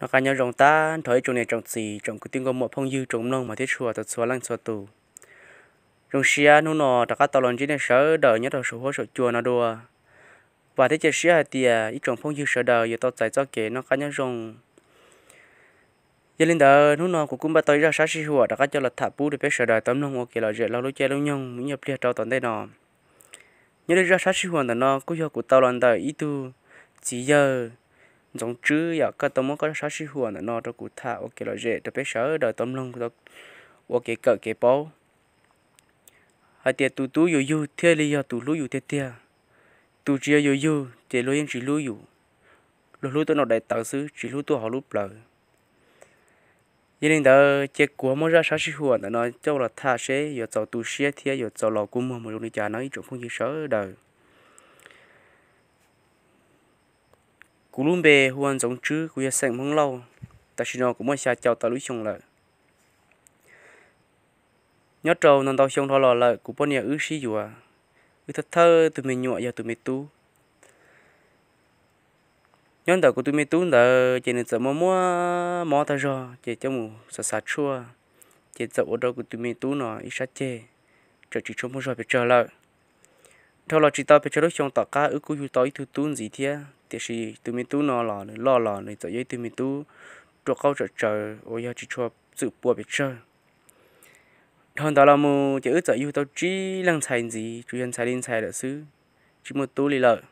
Noj qab nyob zoo tag nrho ib tsoom niam tsoom txiv, tsoom kwv tij nkauj muam phooj ywg, tsoom mloog mas thiab tshua txhua leej txhua tus. Zoo siab hnub no rov qab tau los ntsib nej sawv daws nyob rau saum huab saum cua no dua. Vam thiab cia siab hais tias ib tsoom phooj ywg sawv daws yuav tau txais txoj kev noj qab nyob zoo. Yog li ntawd hnub no kuv kuj npaj tau ib zaj sab sij huam rov qab coj los tham pub rau peb sawv daws tau mloog ua kev lom zem laug lub caij lub nyoog ib nyuag pliag rau tom ntej no. Nyob li zaj sab sij huam ntawm no kuj yog kuv tau los ntawm ib tug txiv yawg Ntxoov Tswb, yog koj tau muab koj zaj sab sij huam ntawm no rau kuv tham ua kev lom zem rau peb sawv daws tau mloog ua kev kawm kev paub hais tias tus tub yus yug thiaj li yog tus hlub yus tiag tiag. Tus tsis yog yus yug ces luag yeej tsis hlub yus, luag hlub tuaj noj daim tawv xwb tsis hlub tuaj hauv lub plawv. Yog li ntawd cia kuv muab zaj sab sij huam ntawm no coj los tham seb yuav txaus tu siab thiab yuav txaus los kua muag mus zoo li cas no ib tsoom phooj ywg sawv daws. Kuv lub npe hu ua Ntxoov Tswb, kuv yog xeem Hmoob Lauj. Tam sim no kuv muaj xya caum tawm lub xyoo lawm. Nyob rau ntau ntau xyoo dhau los lawm kuv poj niam wb sib yuav, wb thawj thawj tus me nyuam yog tus me tub. Nyob ntawm kuv tus me tub ntawd ces nws txawm muaj muaj mob tag zog ces coj mus xav xav tshuaj, ces txawm ua rau kuv tus me tub no ib sab ceg, txawm tsis tshua muaj zog pes tsawg lawm. Dhau los tsis tau pes tsawg lub xyoo tom qab wb kuj yug tau ib tug tub ntxiv thiab, tiam sis tus me tub no los nws loj los nws txawm yog ib tug me tub ruam qauj tsawm tsawv uas yog tsis tshua txwm pua pes tsawg. Dhau ntawd los mus ces wb txawm yug tau tsib leeg ntxhais ntxiv, tsuas yog ntxhais li ntxhais lawm xwb, tsis muaj tub li lawm.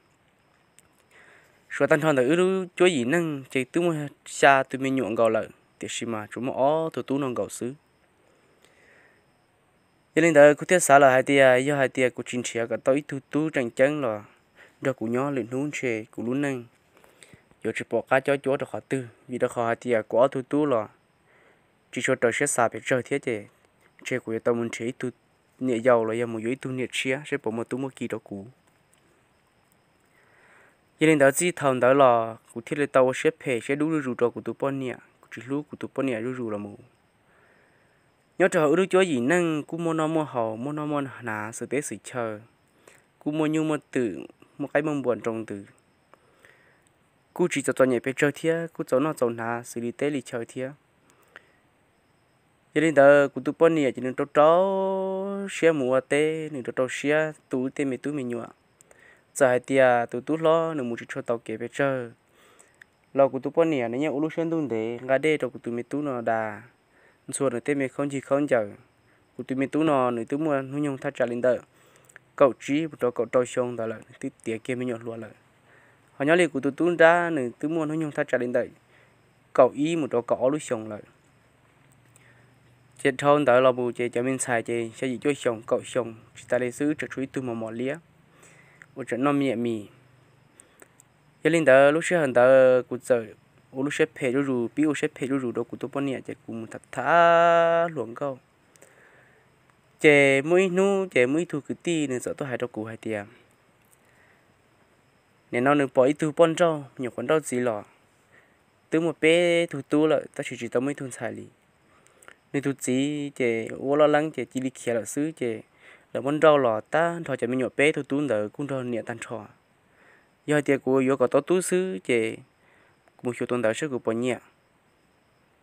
Suav tag nrho ntawm wb lub cuab yim neej ces twb muaj xya tus me nyuam nkaus lawm, tiam sis mas tsuas muaj ob tug tub no nkaus xwb. Yog li ntawd kuv thiaj xav lawm hais tias yog hais tias kuv tsis nrhiav kom tau ib tug tub tseem ceeb los nrog kuv nyob lwm hnub ntshe kuv lub neej yuav tsis pom qab cob cuab rau qhov twg, vim rau qhov hais tias kuv ob tug tub los tsis tshua raws siab xav pes tsawg thiab ces ntshe kuv yuav tau mus nrhiav ib tug niam yau los yog mus yuav ib tug niam tshiab seb puas muaj tub muaj ki rau kuv. Yog li ntawd txij thaum ntawd los kuv thiaj li tau ua siab phem siab dub zuj zus rau kuv tus poj niam, kuv tsis hlub kuv tus poj niam zuj zus los mus. Nyob rau hauv wb lub cuab yim neej kuj muaj noj muaj haus, muaj noj muaj hnav xwm teb xwm chaw, kuj muaj nyuj muaj twm, muaj qaib muaj npua nroo ntws, kuj tsis txom txom nyem pes tsawg thiab, kuj txaus noj txaus hnav xws li teb li chaw thiab. Yog li ntawd kuv tus poj niam ces nws rau rau siab mus ua teb, nws rau rau siab tu tej me tub me nyuam. Txawm hais tias tus tub hlob nws mus tsis tshua tau kev pes tsawg los kuv tus poj niam nws yeej ua lub siab ntuj ntev nqa dej rau kuv tus me tub no da, ntxhua nws tej me khaub ncaws khaub ncaws. Kuv tus me tub no nws twb muaj hnub nyoog thaj tsam li ntawm kaum tsib mus rau kaum rau xyoo ntawd lawm, nws twb tiav kiag me nyuam hluas lawm. Ho nyob li kuv tus tub nrab nws twb muaj hnub nyoog thaj tsam li ntawm kaum ib mus rau kaum ob lub xyoos lawm. Ces dhau ntawd los mus ces cov me ntxhais ces xya yim cuaj xyoos kaum xyoos tsis tas li xwb, tseem tshuav ib tug mos mos liab uas tseem noj me nyuam mis. Yog li ntawd lub sij hawm ntawd kuv txawm ua lub siab phem zuj zus, pib ua siab phem zuj zus rau kuv tus poj niam ces kuv mus tham hluas nkauj. Ces muaj ib hnub ces muaj ib tug kwv tij nws txawm tuaj hais rau kuv hais tias, nim no nws pom ib tug poj nrauj nyuam qhuav nrauj txiv los, twb muaj peb tug tub lawm tab sis tsis tau muaj ib tug ntxhais li. Nws tus txiv ces ua loj leeb ces cia li khiav lawm xwb ces lawv muab nrauj los tag nrho cov me nyuam peb tug tub ntawd kuj nrog niam tag nrho. Yog hais tias kuv yuav kom tau tub xwb ces kuv mus xyuas tus ntawd saib kuv puas nyiam.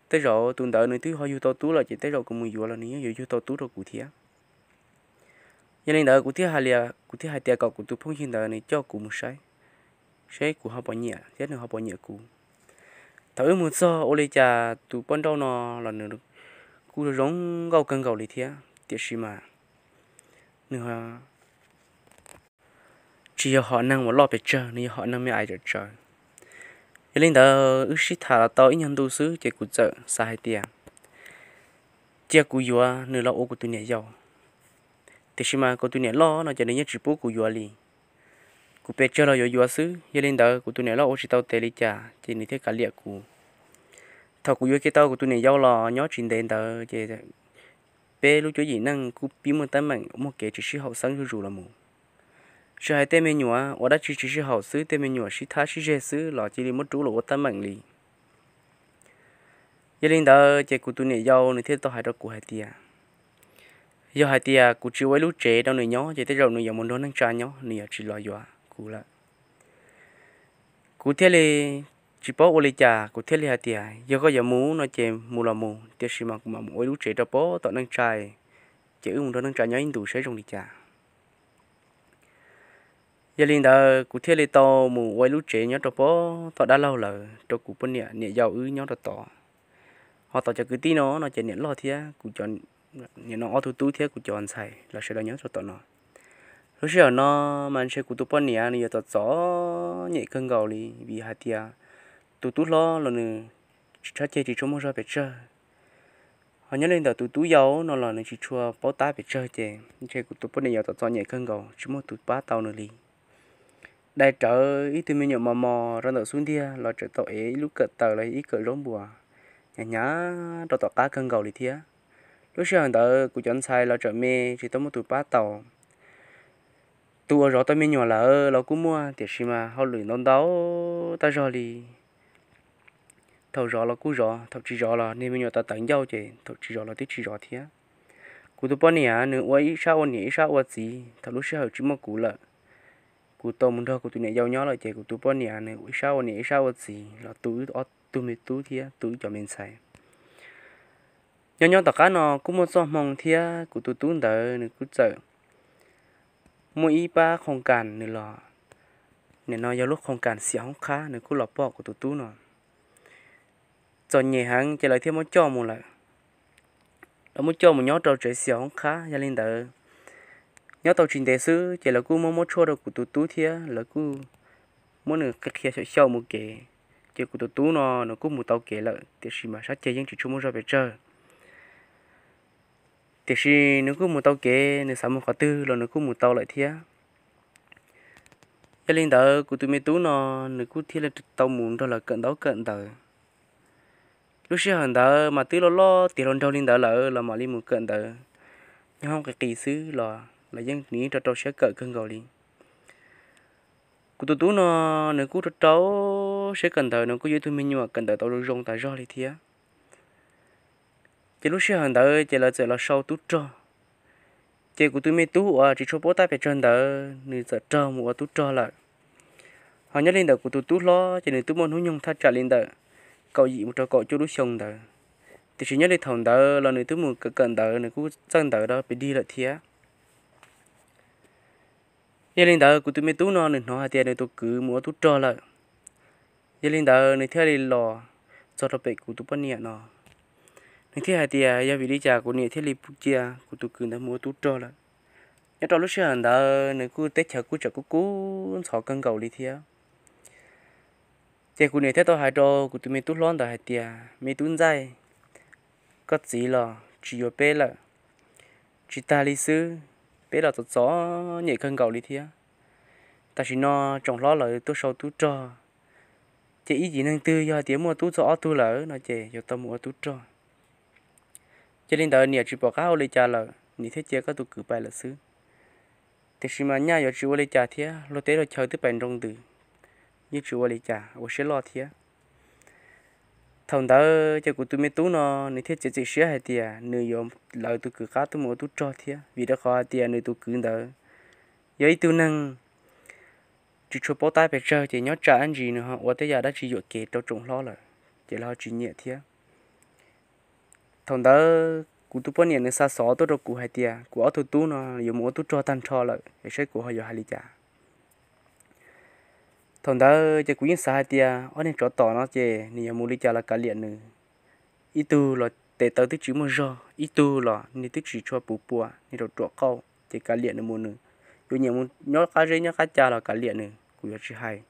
Tej zaum tus ntawd nws twb ho yug tau tub lawm ces tej zaum kuv mus yuav los nws yeej yuav yug tau tub rau kuv thiab. Yog li ntawd kuv thiaj hais tias kom kuv tus phooj ywg ntawd nws coj kuv mus saib, saib kuv ho puas nyiam thiab nws ho puas nyiam kuv. Thaum wb mus txog ua li cas tus poj nrauj no los nws kuj zoo nkauj kawg nkaus li thiab, tiam sis mas nws tsis yog hom neeg uas loj pes tsawg, nws yog hom neeg me ais tsawm tsawv. Yog li ntawd wb sib tham los tau ib nyuag ntu xwb ces kuv txawm xav hais tias cia kuv yuav nws los ua kuv tus niam yau. Tiam sis mas kuv tus niam loj no ces nws yeej tsis pub kuv yuav li. Kuv pes tsawg los yuav yuav xwb. Yog li ntawd kuv tus niam loj ua tsis tau tes li cas ces nws thiaj kav liam kuv. Thaum kuv yuav kiag tau kuv tus niam yau los nyob tsis ntev ntawd ces peb lub cuab yim neej kuj pib muaj teeb meem muaj kev tsis sib haum xeeb zuj zus los mus. Tsis hais tej me nyuam ua dab tsi tsis sib haum xwb, tej me nyuam sib thab sib zeg xwb los cia li muab rub los ua teeb meem li. Yog li ntawd ces kuv tus niam yau nws thiaj tau hais rau kuv hais tias, yog hais tias kuv tsis ua ib lub tsev rau nws nyob ces tej zaum nws yuav mus nrog neej tsa nyob, nws yuav tsis los yuav kuv lawm. Kuv thiaj li tsis paub ua li cas, kuv thiaj li hais tias yog koj yuav mus no ces mus los mus, tiam sis mas kuv mam mus ua ib lub tsev rau pem tom neej tsa, ces wb mus nrog neej tsa nyob ib ntus saib zoo li cas. Yog li ntawd kuv thiaj li tau mus ua ib lub tsev nyob rau pem tom dab laug lawm rau kuv poj niam niam yau wb nyob rau tod. Ho tom cov kwv tij no no ces niam loj thiab kuv cov, niam no ob tug tub thiab kuv cov ntxhais los sawv daws nyob rau tom no. Lub sij hawm no mas ntshe kuv tus poj niam nws yuav txom txom nyem kawg nkaus li vim hais tias tus tub hlob los nws tsis tshab ceg tsis tshua muaj zog pes tsawg. Ho nyob li ntawm tus tub yau no los nws tsis tshua paub tab pes tsawg ces ntshe kuv tus poj niam yuav txom txom nyem kawg nkaus tsis muaj tus pab tau nws li. Dai rawv ib tug me nyuam mos mos rau ntawm xub ntiag los tseem tau ev ib lub kawm taws los ib kawm zaub npuas hnyav hnyav rau tom qab kawg nkaus li thiab. Lub sij hawm ntawd kuv cov ntxhais los tseem me tsis tau muaj tus pab tau. Tus uas zov tau me nyuam lawm los kuj muaj tiam sis mas hauj lwm ntau ntau tag zog li. Thaum zov los kuj zov, thaum tsis zov los niag me nyuam tawv tawv ncauj ces thaum tsis zov los twb tsis zov thiab. Kuv tus poj niam nws ua ib sab ua niam ib sab ua txiv, thaum lub sij hawm tsis muaj kuv lawm, kuv tau mus nrog kuv tus niam yau nyob lawm ces kuv tus poj niam nws ib sab ua niam ib sab ua txiv los tu wb ob tug me tub thiab tu wb cov me ntxhais. Nyob nyob tom qab no kuj muaj txoj hmoo thiab kuv tus tub ntawd nws kuj txawm muaj ib pab qhoo kas nws los, nim no yog lub qhoo kas xiam hoob qhab nws kuj los pom kuv tus tub no. Txom nyem heev ces lawv thiaj muab coj mus lawm. Lawv muab coj mus nyob rau tsev xiam hoob qhab, yog li ntawd nyob tau tsis ntev xwb ces lawv kuj muab muab tshuaj rau kuv tus tub thiab lawv kuj muab nws qhia xyaum xyaum mus kev. Ces kuv tus tub no nws kuj mus tau kev lawm tiam sis mas sab ceg yeej tsis tshua muaj zog pes tsawg. Tiam sis nws kuj mus tau kev, nws xav mus qhov twg los nws kuj mus tau lawm thiab. Yog li ntawd kuv tus me tub no nws kuj thiaj li tau mus nrog lawv kawm ntaub kawm ntawv. Lub sij hawm ntawd mas twb loj loj tiav hluas nraug li ntawd lawm los mam li mus kawm ntawv. Nyob hoob qis qis xwb los lawv yeej nws yeej rau rau siab kawm kawg nkaus li. Kuv tus tub no nws kuj rau rau siab kawm ntawv, nws kuj yog ib tug me nyuam kawm ntawv tau zoo zoo tas zog li thiab. Ces lub sij hawm ntawd ces lawv txawm los sau tub rog. Ces kuv tus me tub uas tsis tshua paub tab pes tsawg ntawd nws txawm raug mus ua tub rog lawm. Ho nyob li ntawm kuv tus tub hlob ces nws twb muaj hnub nyoog thaj tsam li ntawm kaum yim mus rau kaum cuaj lub xyoo ntawd. Tiam sis nyob li thaum ntawd los nws twb mus kawm kawm ntawv, nws kuj txawj ntawv rau pes dig lawm thiab. Yog li ntawd kuv tus me tub no nws hnov hais tias nws tus kwv mus ua tub rog lawm. Yog li ntawd nws thiaj li los txog rau pem kuv tus poj niam no. Nws thiaj hais tias yog vim li cas kuv niam thiaj li cia kuv tus kwv ntawd mus ua tub rog lawm. Nyob rau lub sij hawm ntawd nws kuj teb chaws kuj tseem kub kub ntxhov kawg nkaus li thiab. Ces kuv niam thiaj tau hais rau kuv tus me tub hlob ntawd hais tias, me tub ntxaij, koj txiv los tsis yuav peb lawm. Tsis tag li xwb, peb los txom txom nyem kawg nkaus li thiab. Tam sim no tsoom hlob lawv tuaj sau tub rog, ces ib yim neeg twg yog hais tias muaj tub txog ob tug lawm no ces yuav tau mus ua tub rog. Cia li ntawd niam tsis pom qab ua li cas lawm, niam thiaj cia koj tus kwv pais lawm xwb. Tiam sis mas nyaj yuav tsis ua li cas thiab, luag teb luag chaw twb pais nroo ntws, yeej tsis ua li cas, ua siab loj thiab. Thaum ntawd ces kuv tus me tub no nws thiaj txiav txim siab hais tias nws yuav lawv tus kwv qab tuaj mus ua tub rog thiab, vim rau qhov hais tias nws tus kwv ntawd yog ib tug neeg tsis tshua paub tab pes tsawg, ces nyob tsam dab ntsis nws ho ua tej yam dab tsi yuam kev rau tsoom hlob lawm, ces lawv ho tsis nyiam thiab. Thaum ntawd kuv tus poj niam nws xa xov tuaj rau kuv hais tias kuv ob tug tub no yuav mus ua tub rog tag nrho lawm, es saib kuv ho yuav hais li cas. Thaum ntawd ces kuv yeej xav hais tias ob niag tsov tom no ces nws yuav mus li cas los kav liam nws. Ib tug los tes taw twb tsis muaj zog, ib tug los nws twb tsis tshua puv pua, nws rau ruam qauj, ces kav liam nws mus, nws yuav nyiam mus nyob qab zeb nyob qab ca los kav liam nws, kuv yuav tsis hais.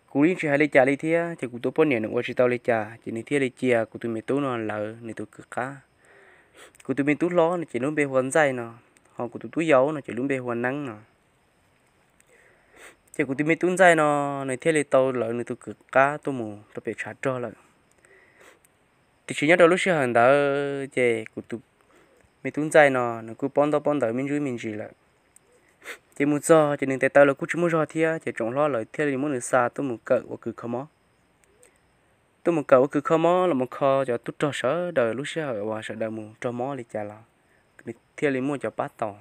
Kuv yeej tsis hais li cas li thiab, ces kuv tus poj niam nws ua tsis tau li cas, ces nws thiaj li cia kuv tus me tub no lawv nws tus kwv qab. Kuv tus me tub hlob no ces lub npe hu ua Ntxaij no, ho kuv tus tub yau no ces lub npe hu ua Neeb no. Ces kuv tus me tub Ntxaij no nws thiaj li tau lawv nws tus kwv qab tuaj mus rau pem tshav rog lawm. Tiam sis nyob rau lub sij hawm ntawd ces kuv tus me tub Ntxaij no nws kuj paub ntaub paub ntawv me ntsuj me ntsis lawm. Ces mus txog ces nws tes taw los kuj tsis muaj zog thiab, ces tsoom hlob lawv thiaj li muab nws xa tuaj mus kawm ua kws kho mob. Tuaj mus kawm ua kws kho mob los mus kho cov tub rog sawv daws lub sij hawm uas sawv daws mus raug mob li cas los nws thiaj li muaj cov pab tau.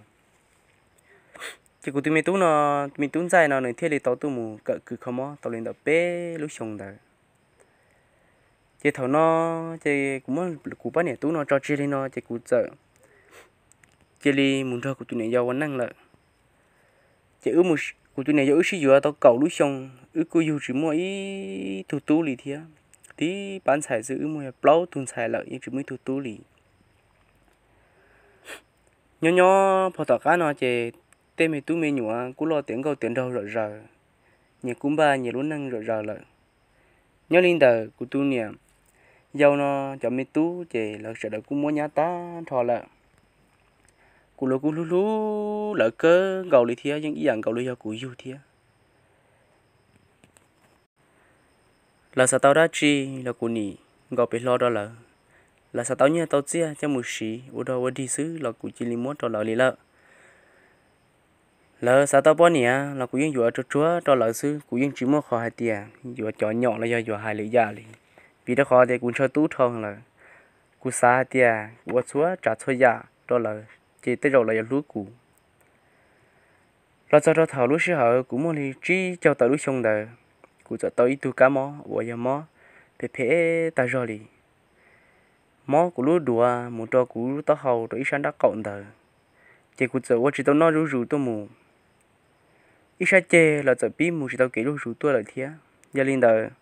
Ces kuv tus me tub no, me tub ntxaij no nws thiaj li tau tuaj mus kawm kws kho mob tau li ntawm peb lub xyoo ntawd. Ces thaum no ces kuv muab kuv poj niam tub no tso tseg li no ces kuv txawm cia li mus nrog kuv tus niam yau ua neej lawm. Ces kuv tus niam yau wb sib yuav tau kaum lub xyoo, wb kuj yug tsis muaj ib tug tub li thiab. Tib pab ntxhais xwb, wb muaj plaub tug ntxhais lawm yeej tsis muaj ib tug tub li. Nyob nyob pog tom qab no ces tej me tub me nyuam kuj loj tiav nkauj tiav nraug zom zaws, nyias kuj npaj nyias lub neej zom zaws lawm. Nyob li ntawm kuv tus niam yau no cov me tub ces lawv sawv daws kuj muab nyab tag nrho lawm. Kuv los kuj hlub hlub lawv kawg nkaus li thiab, yeej ib yam nkaus li yog kuv yug thiab. Lawv xav tau dab tsi los kuv nim nkaus pem hlo rau lawv. Lawv xav tau nyiaj tau txiaj coj mus siv ua dog ua dig xwb los kuv cia li muab rau lawv li lawm. Lawv xav tau poj niam los kuv yeej yuav tsuag tsuag rau lawv xwb, kuv yeej tsis muaj qhov hais tias yuav cov nyom los yog yuav hais lwm yam li. Vim rau qhov tias kuv ntshaw tub dhau lawm, kuv xav hais tias kuv ua txhua tsav txhua yam rau lawv ces tej zaum lawv yuav hlub kuv. Los txog rau thaum lub sij hawm kuv muaj li tsib caug tawm lub xyoo ntawd, kuv txawm tau ib tug kab mob uas yog mob phem phem tag zog li. Mob kuv lub duav mus rau kuv lub taub hau rau ib sab nrab qaum ntawd, ces kuv txawm ua tsis tau noj zuj zus tuaj mus. Ib sab ceg los txawm pib mus tsis tau kev zuj zus tuaj lawm thiab. Yog li ntawd,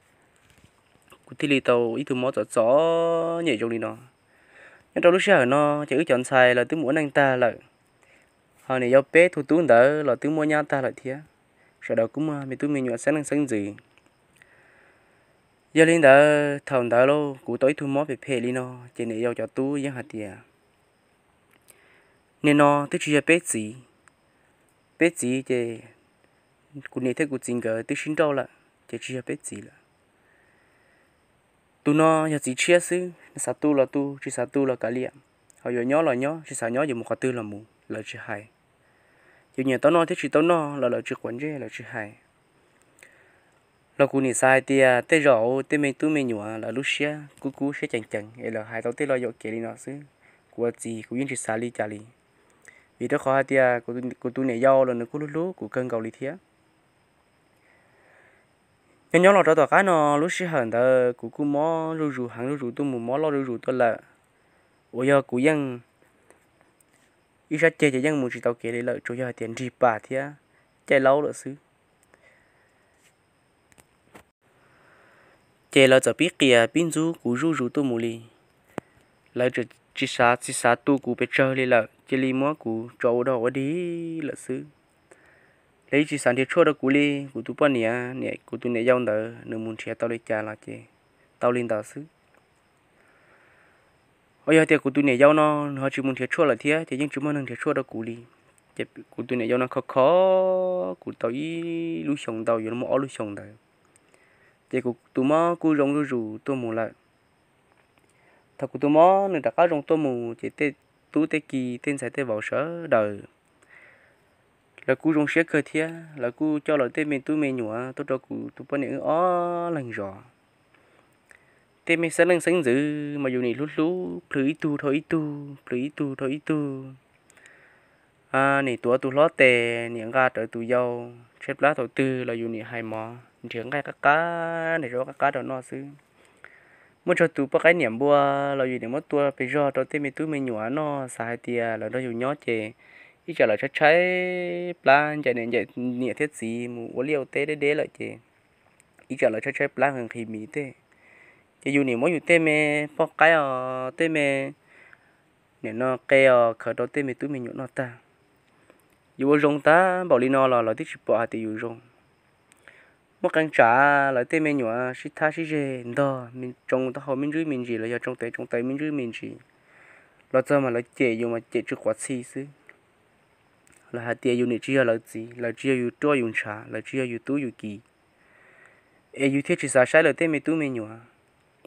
kuv thiaj li tau ib tug mob txom txom nyem zoo li no. Nyob rau lub sij hawm no ces wb cov ntxhais los twb mus ua neej tag lawm, ho niam yau peb tug tub ntawd los twb muaj nyab tag lawm thiab. Sawv daws kuj muaj me tub me nyuam xeeb leej xeeb ntxwv. Yog li ntawd thaum ntawd lauj kuv tau ib tug mob phem phem li no, ces niam yau cov tub yeej hais tias, nim no twb tsis yog peb txiv, peb txiv ces kuv niam thiab kuv txiv nkawd twb sib nrauj lawm ces tsis yog peb txiv lawm. Tus no yog txiv tshiab xwb, xav tu los tu, tsis xav tu los kav liam, ho yuav nyob los nyob, tsis xav nyob yuav mus qhov twg los mus lawv tsis hais. Yuav nyiam tau noj thiab tsis tau noj los lawv tsis quav ntsej lawv tsis hais. Los kuv nim xav hais tias tej zaum tej me tub me nyuam lawv lub siab kub kub siab ceev ceev es lawv hais tau tej lo yuam kev li no xwb. Kuv ua txiv kuv yeej tsis xav li cas li, vim rau qhov hais tias kuv tus niam yau los nws kuj hlub hlub kuv kawg nkaus li thiab. Nyob nyob los rau tom qab no, lub sij hawm ntawd kuv kuj mob zuj zus heev zuj zus tuaj mus, mob loj zuj zus tuaj lawm, uas yog kuv yeej ib sab ceg ces yeej mus tsis tau kev li lawm, tsuas yog hais tias nrig pas thiab caij laub lawm xwb. Ces lawv txawm pib qias pib ntxub kuv zuj zus tuaj mus li. Lawv tsis xav tsis xav tu kuv pes tsawg li lawm, cia li muab kuv tso ua dog ua dig lawm xwb. Lawv tsis xav nrhiav tshuaj rau kuv li. Kuv tus poj niam, kuv tus niam yau ntawd nws mus nrhiav tau li cas los ces tau li ntawd xwb. Uas yog tias kuv tus niam yau no nws ho tsis mus nrhiav tshuaj lawm thiab ces yeej tsis muaj neeg nrhiav tshuaj rau kuv li. Ces kuv tus niam yau no kho kho kuv tau ib lub xyoos ntau yuav muaj ob lub xyoos ntawd, ces kuv tus mob kuj zoo zuj zus tuaj mus lawm. Thaum kuv tus mob nws rov qab zoo tuaj mus ces tej tub tej ki tej ntxhais tej vauv sawv daws lawv kuj zoo siab kawg thiab lawv kuj coj lawv tej me tub me nyuam tuaj rau kuv tus poj niam wb ob leeg zov. Tej me xeeb leej xeeb ntxwv mas yus nim hlub hlub plhws ib tug dhau ib tug, plhws ib tug dhau ib tug. Nim tuav tus hlob tes, nim nqa rawv tus yau, tshaib plab thaum twg los yus nim hais mov, nrhiav nqaij qab qab, nrhiav zaub qab qab rau noj xwb. Muaj tsawg tus poj qaib niam npua los yus nim muab tua pes zog rau tej me tub me nyuam noj, xav hais tias lawv nrog yus nyob ces ib tsam lawv tshaib tshaib plab ncaim niam thiab txiv mus ua liaj ua teb deb deb lawm ces ib tsam lawv tshaib tshaib plab nqhis nqhis mis tej, ces yus nim muab yus tej me poj qaib os, tej me nim no qe os khaws rau tej me tub me nyuam noj tag. Yus ua zoo tag npaum li no los lawv twb tsis pom hais tias yus zoo. Muaj qee tsam lawv tej me nyuam sib thab sib zeg ntog, tsoo taub hau me ntsis me ntsis los yog tsoo tes tsoo taw me ntsis me ntsis, los txog mas lawv cem yus mas cem tsis quav txhi xwb. Lawv hais tias yus nim tsis yog lawv txiv, lawv tsis yog yus ruaj yus ntshav, lawv tsis yog yus tub yus ki, es yus thiaj tsis xav saib lawv tej me tub me nyuam.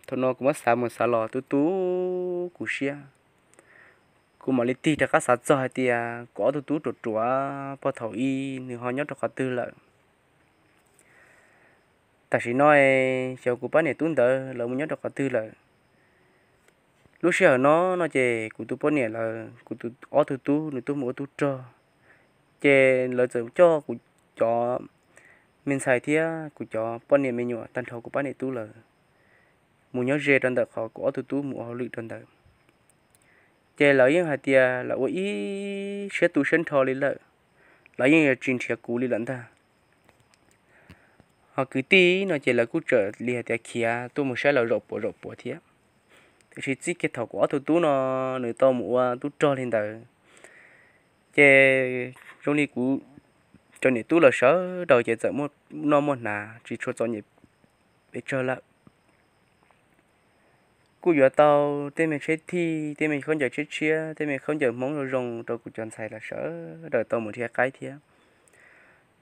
Thaum no kuv muab xav mus xav los tu tu kuv siab. Kuv mam li tig rov qab xav txog hais tias kuv ob tug tub ruam ruam pog thaum ub nws ho nyob rau qhov twg lawm. Tam sim no xyov kuv pab niam tub ntawd lawv mus nyob rau qhov twg lawm. Lub sij hawm no no ces kuv tus poj niam lawv, kuv tus ob tug tub nws tuaj mus ua tub rog, Ces lawv txawm coj kuv cov me ntxhais thiab kuv cov poj niam me nyuam tag nrho kuv pab niam tub lawm mus nyob ze rau ntawm qhov kuv ob tug tub mus ua hauj lwm rau ntawd. Ces lawv yeej hais tias lawv ua ib siab tu siab nrho li lawm, lawv yeej yuav tsis nrhiav kuv li lawm ntag. Ho kwv tij no ces lawv kuj txawm li hais tias khiav tuaj mus saib lawv zaum puav zaum puav thiab. Tiam sis txij kiag thaum kuv ob tug tub no nws tau mus ua tub rog li ntawd, ces zoo li kuv cov niam tub lawv sawv daws ces txawm muaj noj muaj hnav tsis tshua txom nyem pes tsawg lawm. Kuj yuav tau tej me tsheb thij, tej me khaub ncaws tshiab tshiab, tej me khaub ncaws Hmoob zoo zoo rau kuv cov ntxhais lawv sawv daws tau mus nrhiav qaib thiab.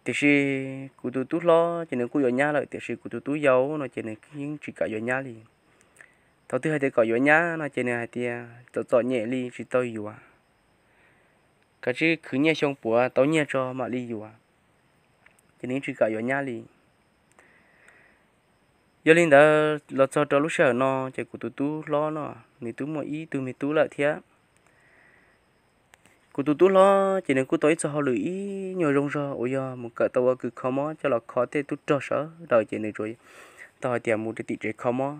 Tiam sis kuv tus tub hlob ces nws kuj yuav nyab lawm, tiam sis kuv tus tub yau no ces nws yeej tsis kam yuav nyab li. Thaum twg hais tias kom yuav nyab no ces nws hais tias txom txom nyem li tsis tau yuav, kav tsij khwv nyiaj xyoo puav tau nyiaj tso mam li yuav, ces nws yeej tsis kam yuav nyab li. Yog li ntawd los txog rau lub sij hawm no ces kuv tus tub hlob no nws twb muaj ib tug me tub lawm thiab. Kuv tus tub hlob ces nws kuj tau ib txoj hauj lwm ib nyuag zoo zog uas yog mus kawm tau ua kws kho mob coj los kho tej tub rog sawv daws ces nws tsuas tau hais tias mus rau tim tsev kho mob,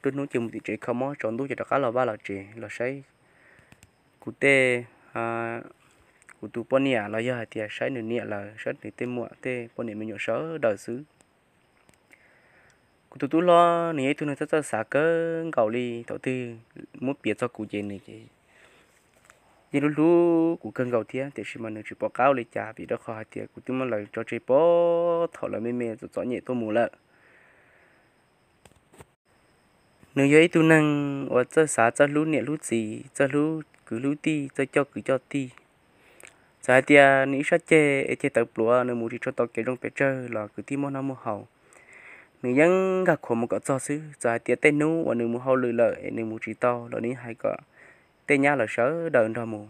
nruab hnub ces mus tim tsev kho mob, tsaus ntuj ces rov qab los vaj los tsev los saib kuv tej, kuv tus poj niam los yog hais tias saib nws niam lawv, saib nws tej muam tej poj niam me nyuam sawv daws xwb. Kuv tus tub hlob nws yog ib tug neeg txawj txawj xav kawg nkaus li, thaum twg muab piav txog kuv ces nws ces yeej hlub hlub kuv kawg nkaus thiab, tiam sis mas nws tsis pom qab ua li cas vim rau qhov hais tias kuv twb muab lawv tso tseg puag thaum lawv me me txom txom nyem tuaj mus lawm. Nws yog ib tug neeg uas txawj xav, txawj hlub niam hlub txiv, txawj hlub kwv hlub tij, txawj coj kwv coj tij. Txawm hais tias nws ib sab ceg es ceg tawv pluav, nws mus tsis tshua tau kev zoo pes tsawg los kwv tij muaj noj muaj haus, nws yeej nkag khuav mus kom txog xwb. Txawm hais tias tej hnub uas nws mus hauj lwm lawm es nws mus tsis tau los nws hais kom tej nyab lawv sawv daws nrog mus.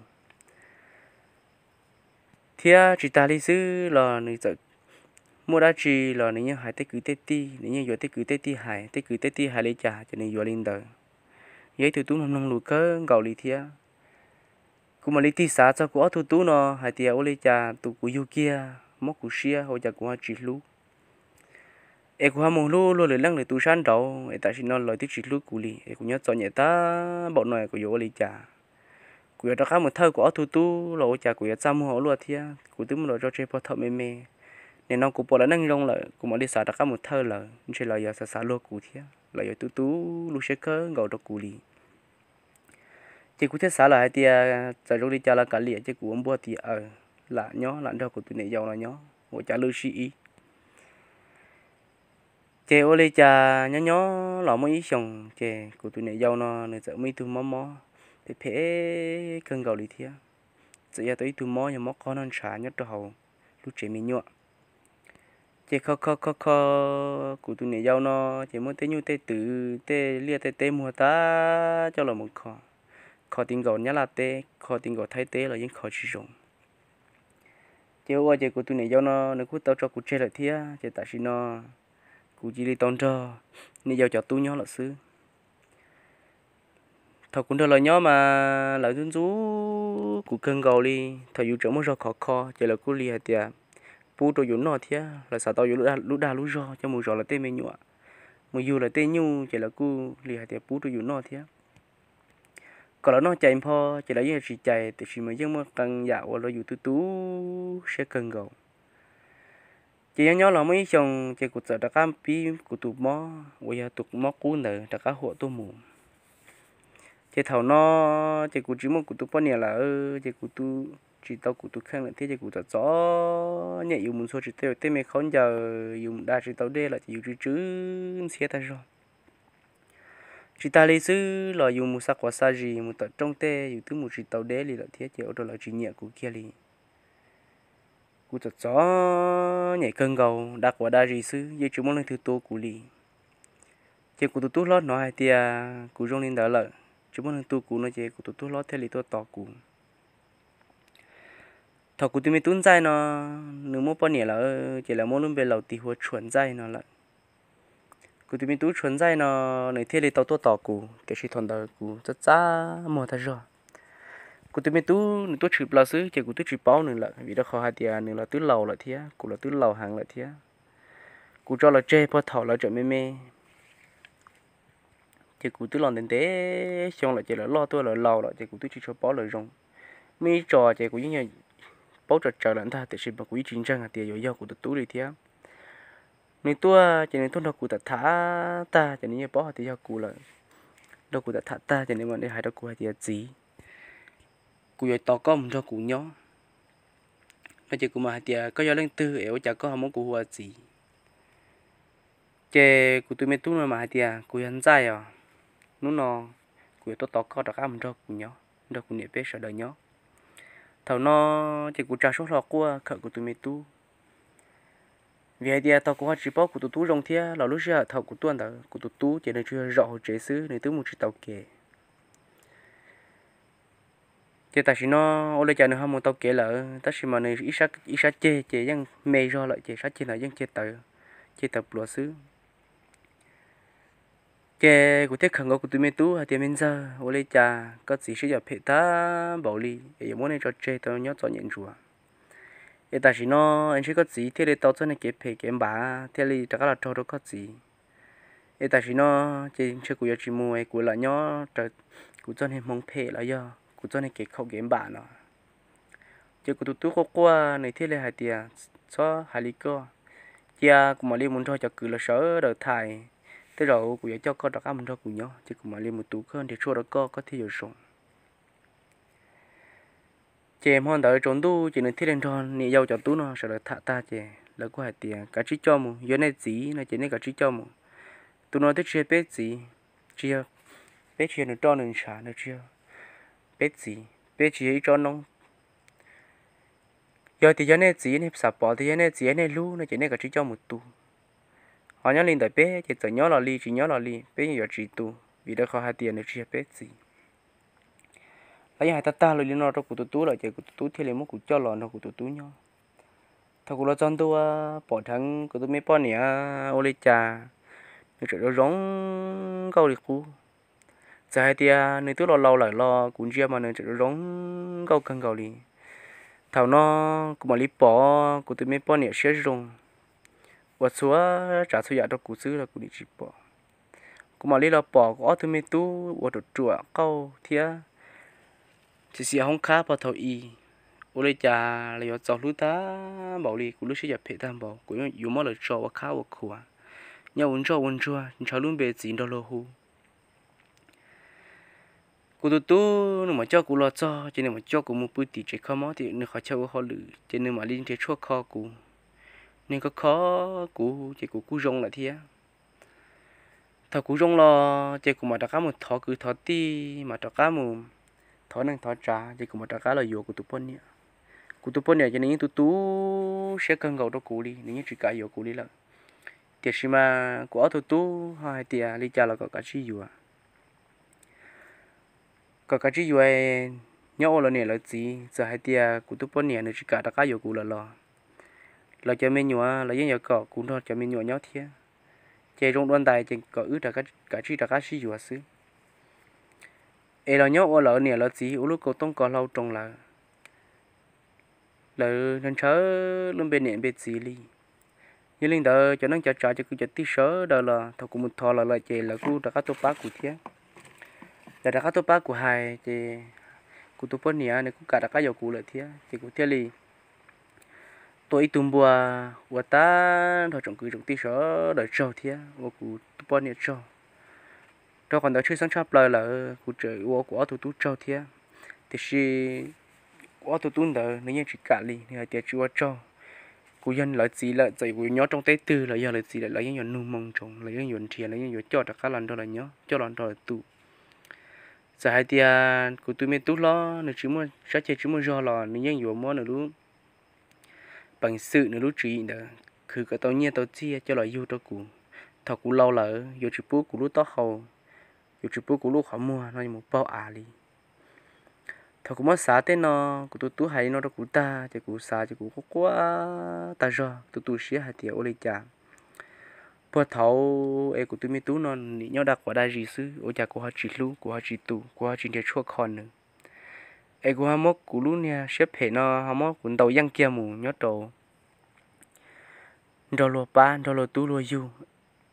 Thiab tsis tas li xwb los nws txawm muaj dab tsi los nws yeej hais tej kwv tej tij, nws yeej yuav tej kwv tej tij hais, tej kwv tej tij hais li cas ces nws yuav li ntawd. Yog ib tug tub mloog mloog lus kawg nkaus li thiab. Kuv mam li tig xav txog kuv ob tug tub no hais tias ua li cas tus kuv yug kiag mob kuv siab ua cas kuv ho tsis hlub, es kuv ho mus hlub luag lwm leej lwm tus sab nraud es tam sim no lawv twb tsis hlub kuv li es kuv nyob txom nyem tag npaum no kuv yuav ua li cas? Kuv yuav rov qab mus thawj kuv ob tug tub los ua cas kuv yuav txaj muag ua luaj thiab? Kuv twb muab lawv tso tseg puag thaum me me, nim no kuv pom lawv neej zoo lawm kuv mam li xav rov qab mus thawj lawv, ntshe lawv yuav xav xav luag kuv thiab, lawv yuav tu tu lub siab kawg nkaus rau kuv li. Ces kuv thiaj xav lawm hais tias txawm zoo li cas los kav liam, ces kuv ua npua tis aws lam nyob lam nrog kuv tus niam yau no nyob ua cas lwj sib ib. Ces ua li cas nyob nyob los muaj ib xyoos ces kuv tus niam yau no nws txawm muaj ib tug mob mob phem phem kawg nkaus li thiab. Txawm yog tau ib tug mob yog mob qog noj ntshav nyob rau hauv lub tsev me nyuam. Ces kho kho kho kho kuv tus niam yau no, ces muab tej nyuj tej twm tej liaj tej teb muag tag coj los mus kho. Kho ti nkaus Nyab Laj teb, kho ti nkaus Thaib teb los yeej kho tsis zoo. Ces ua ua ces kuv tus niam yau no nws kuj tau tso kuv tseg lawm thiab, ces tam sim no kuv cia li tau nrog niam yau cov tub nyob lawm xwb. Thaum kuv nrog lawv nyob mas lawv ntxub ntxub kuv kawg nkaus li. Thaum yus tseem muaj zog khov kho ces lawv kuj li hais tias pub rau yus noj thiab, lawv xav tau yus lub dag lub zog coj mus zov lawv tej me nyuam, mus yug lawv tej nyuj ces lawv kuj li hais tias pub rau yus noj thiab. Kom lawv noj cais npho ces lawv yeej tsis cais, tiam sis mas yeej muaj qee yam ua rau yus tu tu siab kawg nkaus. Ces nyob nyob los muaj ib xyoos ces kuv txawm rov qab pib kuv tus mob uas yog tus mob qub ntawd rov qab huam tuaj mus. Ces thaum no ces kuv tsis muaj kuv tus poj niam lawm, ces kuv tu tsis tau kuv tus kheej lawm thiab, ces kuv txom txom nyem, yus mus ntxhua tsis tau tej me khaub ncaws, yus mus da tsis tau dej lawm ces yus tsw tsw ntxhiab tag zog. Tsis tas li xwb los yus mus xa quav xa zis mus tawm rooj tej yus twb mus tsis tau deb li lawm thiab, ces ua rau lawv tsis nyiam kuv kiag li. Kuv txom txom nyem kawg nkaus, da quav da zis xwb yeej tsis muaj leej twg tu kuv li. Ces kuv tus tub hlob hnov hais tias kuv zoo li ntawd lawm, tsis muaj leej tu kuv no ces kuv tus tub hlob thiaj li tuaj tos kuv. Thaum kuv tus me tub ntxaij no nws muaj poj niam lawm, ces lawv muab lub npe laus tis hu ua Tshuam Ntxaij no lawm. Kuv tus me tub Tshuam Ntxaij no nws thiaj li tau tuaj tos kuv, tiam sis thaum ntawd kuv txaj txaj muag tag zog. Kuv tus me tub nws tuaj tshwm plaws xwb ces kuv twb tsis paub nws lawm, vim rau qhov hais tias nws los twb laus lawm thiab kuv los twb laus heev lawm thiab. Kuv tso lawv tseg puag thaum lawv tseem me me, ces kuv twb los ntev ntev xyoo lawm ces lawv loj tuaj lawv laus lawm ces kuv twb tsis tshua paub lawv zoo. Muaj ib tso ces kuv yeej paub tsawm tsawv lawm ntag, tiam sis mas kuv yeej tsis ntseeg hais tias yuav yog kuv tus tub li thiab. Nws tuaj ces nws tuaj nrog kuv tham tham tag ces nws yeej paub hais tias yog kuv lawm. Nrog kuv tham tham tag ces nws mam li hais rau kuv hais tias, Txiv, kuv yuav tos koj mus nrog kuv nyob. No ces kuv mam hais tias, Koj yog leej twg es ua cas koj ho muab kuv hu ua txiv? Ces kuv tus me tub no mas hais tias, Kuv yog Ntxaij os, hnub no kuv yuav tuaj tos koj rov qab mus nrog kuv nyob, nrog kuv niam peb sawv daws nyob. Thaum no ces kuv tsa suab hlo quaj khawm kuv tus me tub, vim hais tias thaum kuv ho tsis paub kuv tus tub zoo thiab los lub sij hawm thaum kuv tuaj ntawd kuv tus tub ces nws tsuas yog zaum hauv tsev xwb, nws twb mus tsis tau kev. Ces tam sim no ua li cas nws ho mus tau kev lawm, tab sis mas nws ib sab ceg ces yeej me zog lawm ces sab ceg ntawd yeej ceg tawv, ceg tawv pluav xwb. Ces kuv thiaj khawm nkaus kuv tus me tub hais tias, Me ntxawg, ua li cas koj txiv siab yam phem tag npaum li es yuav muab nej tso tseg tau nyob txom nyem ntsuav? Es tam sim no es ntshe koj txiv thiaj li tau txoj niag kev phem kev npam thiaj li rov qab los raug rau koj txiv. Es tam sim no ces ntshe kuv yuav tsis mus es kuv lam nyob raws kuv txoj niag hmoov phem los yog kuv txoj niag kev khaum kev npam no. Ces kuv tus tub quaj quaj nws thiaj li hais tias, Txhob hais li koj, cia kuv mam li mus nrog cov kwv los sawv daws tham, tej zaum kuv yuav coj koj rov qab mus nrog kuv nyob ces kuv mam li mus tu koj nrhiav tshuaj rau koj, koj thiaj yuav zoo. Ces hmo ntawd tsaus ntuj ces nws thiaj li nrog niam yau cov tub no sawv daws tham tag ces lawv kuj hais tias, Kav tsij coj mus, yog nej txiv no ces nej kav tsij coj mus. Tus no twb tsis yog peb txiv, tsis yog, peb tsis yog nws roj nws ntshav, nws tsis yog peb txiv, peb tsis yog ib tsob noob. Yog tias yog nej txiv nej xav pom tias yog nej txiv nej hlub no ces nej kav tsij coj mus tu. Ho nyob li ntawm peb ces txawm nyob los li tsis nyob los li peb yeej yuav tsis tu, vim rau qhov hais tias nws tsis yog peb txiv. Lawv yeej hais tag tag li no rau kuv tus tub lawm ces kuv tus tub thiaj li muab kuv coj los nrog kuv tus tub nyob. Thaum kuv los txog ntua pom dheev kuv tus me poj niam ua li cas nws tseem zoo zoo nkauj li qub. Txawm hais tias nws twb los laus lawm los kuv ntsia mas nws tseem zoo zoo nkauj kawg nkaus li. Thaum no kuv mam li pom kuv tus me poj niam siab zoo uas txhua tsav txhua yam rau kuv xwb los kuv nim tsis pom. Kuv mam li los pom kuv ob tug me tub uas ruam ruam qauj thiab xiam xiam hoob khab pog thaum i, ua li cas los yuav txaus hlub tag npaum li, kuv lub siab yam phem tag npaum, kuv yuav muab lawv tso ua khab ua khuav, nyob ua ntsoj ua ntsuag ntshaw lub npe txiv nrog luag hu. Kuv tus tub nws mam coj kuv los txog ces nws mam coj kuv mus pw tim tsev kho mob tim nws qhov chaw ua hauj lwm ces nws mam li nrhiav tshuaj kho kuv. Nws kho kho kuv ces kuv kuj zoo lawm thiab. Thaum kuv zoo los ces kuv mam rov qab mus thov kwv thov tij, mam rov qab mus thov neej thov tsav ces kuv mam rov qab los yuav kuv tus poj niam. Kuv tus poj niam ces nws yeej tu tu siab kawg nkaus rau kuv li, nws yeej tsis kam yuav kuv li lawm. Tiam sis mas kuv ob tug tub ho hais tias li cas los kom kav tsij yuav. Kom kav tsij yuav, nyob ua lawv niam lawv txiv, txawm hais tias kuv tus poj niam nws tsis kam rov qab yuav kuv lawm los lawv cov me nyuam los yeej yuav kom kuv nrog cov me nyuam nyob thiab. Ces zoo dua ntais ces kom wb kav tsij rov qab sib yuav xwb. Es los nyob ua lawv niam lawv txiv ua lub kaus tooj kaus hlau roos lawv, lawv ntshaw lub npe niam npe txiv li. Yog li ntawd cov neej cov tsav cov kwv cov tij sawv daws los thaum kuv mus thov lawv lawm ces lawv kuj rov qab tuaj pab kuv thiab. Lawv rov qab tuaj pab kuv hais ces kuv tus poj niam nws kuj kam rov qab yuav kuv lawm thiab ces kuv thiaj li tua ib tug npua ua tag nrho tsoom kwv tsoom tij sawv daws tsaug thiab ua kuv tus poj niam tsaug. Rau qhov ntawd tshwj xeeb tshaj plaws lawm kuv tseem ua kuv ob tug tub tsaug thiab. Tiam sis kuv ob tug tub ntawd nws yeej tsis kam li, nws hais tias tsis ua tsaug, kuv yog lawv txiv lawm, txawm kuv nyob rooj teb twg los yog lawv txiv lawm lawv yeej yuav nug moo ntsoov, lawv yeej yuav nrhiav, lawv yeej yuav coj rov qab los nrog lawv nyob, coj los nrog lawv tu. Txawm hais tias kuv tus me tub hlob nws tsis muaj sab ceg tsis muaj zog los nws yeej yuav muab nws lub peev xwm nws lub tswv yim ntawd khwv kom tau nyiaj tau txiaj coj los yug rau kuv. Thaum kuv laus lawm yuav tsis pub kuv lub taub hau, yuav tsis pub kuv lub qhov muag no mus paug av li. Thaum kuv muab xav tej no, kuv tus tub hais li no rau kuv tag ces kuv xav ces kuv quaj quaj tag zog tu tu siab hais tias ua li cas puag thaum es kuv tus me tub no nim nyob dag quav dag zis xwb ua cas kuv ho tsis hlub, kuv ho tsis tu, kuv ho tsis nrhiav tshuaj kho nws. Es kuv ho muab kuv lub niag siab phem no ho muab kuv ntaus yeej kiag mus nyob rau nrog luag pab nrog luag tub luag yug,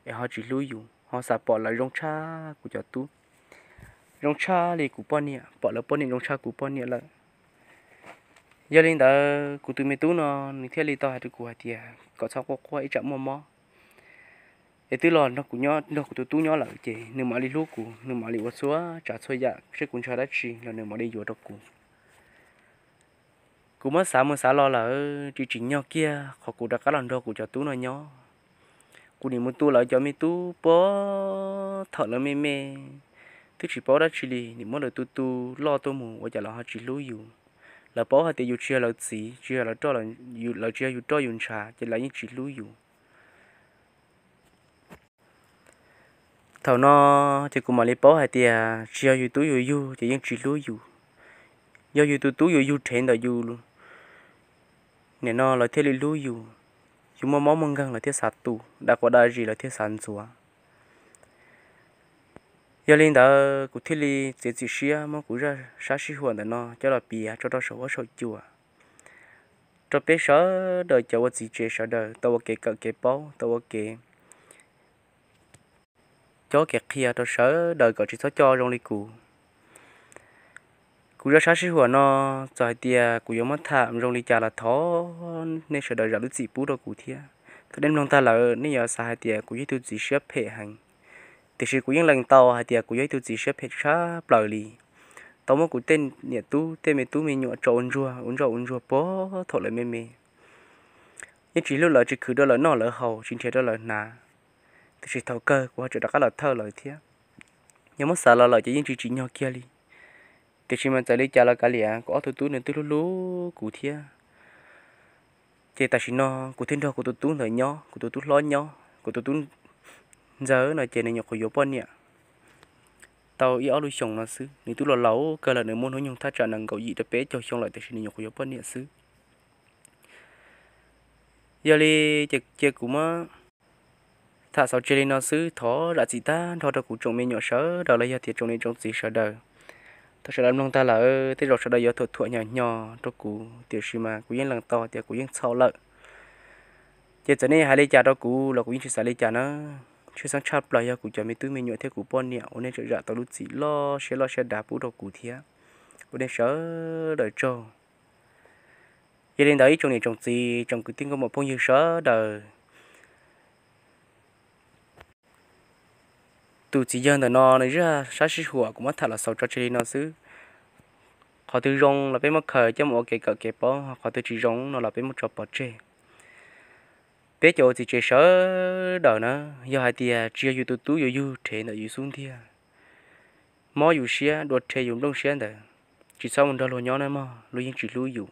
es ho tsis hlub yus, ho xav pom lawv zoo tshaj kuv cov tub, zoo tshaj li kuv poj niam, pom lawv poj niam zoo tshaj kuv poj niam lawm. Yog li ntawd kuv tus me tub no nws thiaj li tau hais rau kuv hais tias kom txhob quaj quaj, ib tsam muaj mob es twb los nrog kuv nyob, nrog kuv tus tub nyob lawm ces nws mam li hlub kuv, nws mam li ua txhua tsav txhua yam, seb kuv ntshaw dab tsi los nws mam li yuav rau kuv. Kuv muab xav mus xav los lawm tsis tsim nyog kiag qhov kuv rov qab los nrog kuv cov tub no nyob. Kuv nim mus tu lawv cov me tub puag thaum lawv me me, twb tsis paub dab tsi li, nim muab lawv tu tu loj tuaj mus ua cas lawv ho tsis hlub yus. Lawv paub hais tias yus tsis yog lawv txiv, tsis yog lawv, lawv tsis yog yus roj yus ntshav ces lawv yeej tsis hlub yus. Thaum no ces kuv mam li paub hais tias tsis yog yus tub yus yug ces yeej tsis hlub yus. Yog yus tus tub yus yug rhev ntawm yus, nim no lawv thiaj li hlub yus. Yus muaj mob muaj nkeeg lawv thiaj xav tu, dag quas dag zis lawv thiaj xav ntxuav. Yog li ntawd kuv thiaj li txiav txim siab muab kuv zaj sab sib huam ntawm no coj los piav tso rau saum huab saum cua rau peb sawv daws cov ua txiv tsev sawv daws tau ua kev kawm kev paub, tau ua kev cob kev qhia rau sawv daws kom tsis txhob coj zoo li kuv. Kuv zaj sab sib huam no, txawm hais tias kuv yuav muab tham zoo li cas los thov nej sawv daws zam lub txim pub rau kuv thiab. Thaum nej mloog tag lawm nej yuav xav hais tias kuv yog ib tug txiv siab phem heev, tiam sis kuv yeej lees tau hais tias kuv yog ib tug txiv siab phem tshaj plaws li. Tau muab kuv tej niam tub tej me tub me nyuam tso ua ntsuag ua ntsuag ua ntsuag puag thaum lawv me me, yeej tsis hlub lawv, tsis khwv rau lawv noj lawv haus, tsis nrhiav rau lawv hnav. Tiam sis thaum kawg kuv ho tseem rov qab los thawj lawv thiab. Yog muab xav los lawm ces yeej tsis tsim nyog kiag li. Tiam sis mas txawm li cas los kav liam, kuv ob tug tub nws twb hlub hlub kuv thiab. Ces tam sim no kuv thiaj nrog kuv tus tub ntawd nyob, kuv tus tub hlob nyob, kuv tus tub ntxawg no ces nws nyuam qhuav yuav poj niam tau ib ob lub xyoos no xwb, nws twb los laus kawg lawm, nws muaj hnub nyoog thaj tsam nees nkaum yim rau peb caug xyoo lawm tiam sis nws nyuam qhuav yuav poj niam xwb. Yog li ces cia kuv muab tham xaus tseg li no xwb, thov zam txim tag nrho rau kuv tsoom me nyuam sawv daws los yog tias tsoom niam tsoom txiv sawv daws. Thaum sawv daws mloog tag lawm tej zaum sawv daws yuav thuam thuam hnyos hnyos rau kuv, tiam sis mas kuv yeej lees tau tias kuv yeej txhaum lawm. Ces txawm nej hais li cas rau kuv los kuv yeej tsis xav li cas na. Tshwj xeeb tshaj plaws yog kuv cov me tub me nyuam thiab kuv poj niam uas nej tseem zam tau lub txim loj siab loj siab dav pub rau kuv thiab, ua nej sawv daws tsaug. Yog li ntawd ib tsoom niam tsoom txiv tsoom kwv tij nkauj muam phooj ywg sawv daws, tus txiv yawg ntawm no nws zaj sab sib huam kuv muab tham los xaus tso tseg li no xwb. Qhov twg zoo los peb muab khaws coj mus ua kev kawm kev paub, qhov twg tsis zoo no los peb muab tso pov tseg. Peb cov ua txiv tsev sawv daws na, yog hais tias tsis yog yus tus tub yuav yug rhev ntawm yus xub ntiag, mob yus siab, dua rhe yus nplooj siab ntawd, tsis txhob mus nrog luag nyob nawb mog, luag yeej tsis hlub yus.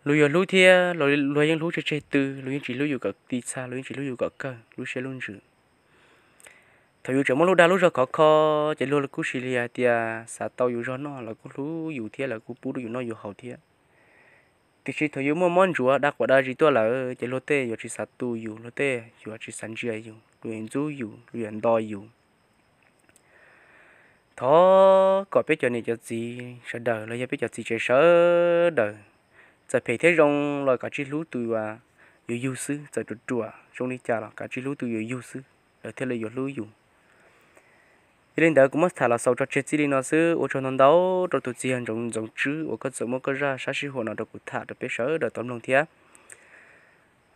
Luag yuav hlub thiab, luag yeej hlub tseg tseg tw, luag yeej tsis hlub yus kom ti txha, luag yeej tsis hlub yus kom kawg lub siab lub ntsws. Thaum yus tseem muaj lub dag lub zog khov kho, ces luag kuj sis li hais tias xav tau yus zog noj los kuj hlub yus thiab, lawv kuj pub rau yus noj yus haus thiab. Tiam sis thaum yus muaj mob ntsuav dag quas dag zis tuaj lawm ces luag tej yuav tsis xav tu yus, luag tej yuav tsis xav ntsia yus, luag yuav ntxub yus, luag yuav nto yus. Thov kom peb cov niam cov txiv sawv daws los yog peb cov txiv tsev sawv daws, txawm phem thiab zoo los kav tsij hlub tus uas yus yug xwb, txawm ruam ruam zoo li cas los kav tsij hlub tus yus yug xwb, lawv thiaj li yuav hlub yus. Yog li ntawd kuv muab tham los xaus tso tseg txij li no xwb, ua tsaug ntau ntau rau tus txiv yawg Ntxoov Tswb uas koj txawm muab koj zaj sab sib huam no rau kuv tham rau peb sawv daws tau mloog thiab.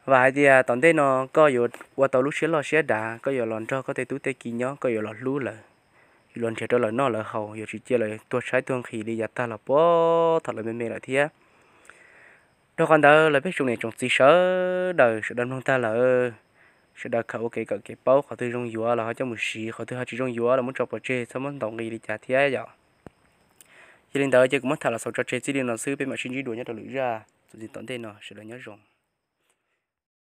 Vam hais tias tom ntej no koj yuav ua tau lub siab loj siab dav, koj yuav los nrog koj tej tub tej ki nyob, koj yuav los hlub lawv, yuav los nrhiav rau lawv noj lawv haus, yuav tsis cia lawv tuag tshaib tuag nqhis li yav tag los puag thaum lawv me me lawm thiab. Rau qhov ntawd los peb tsoom niam tsoom txiv sawv daws, sawv daws mloog tag lawm, sawv daws khaws ua kev kawm kev paub, qhov twg zoo yuav los ho coj mus siv, qhov twg ho tsis zoo yuav los muab tso pov tseg, txhob muab ntaus nqi li cas thiab yom. Yog li ntawd ces kuv muab tham los xaus tso tseg txij li no xwb, peb mam sib ntsib dua nyob rau lwm zaj txuas ntxiv tom ntej no, sawv daws nyob zoo.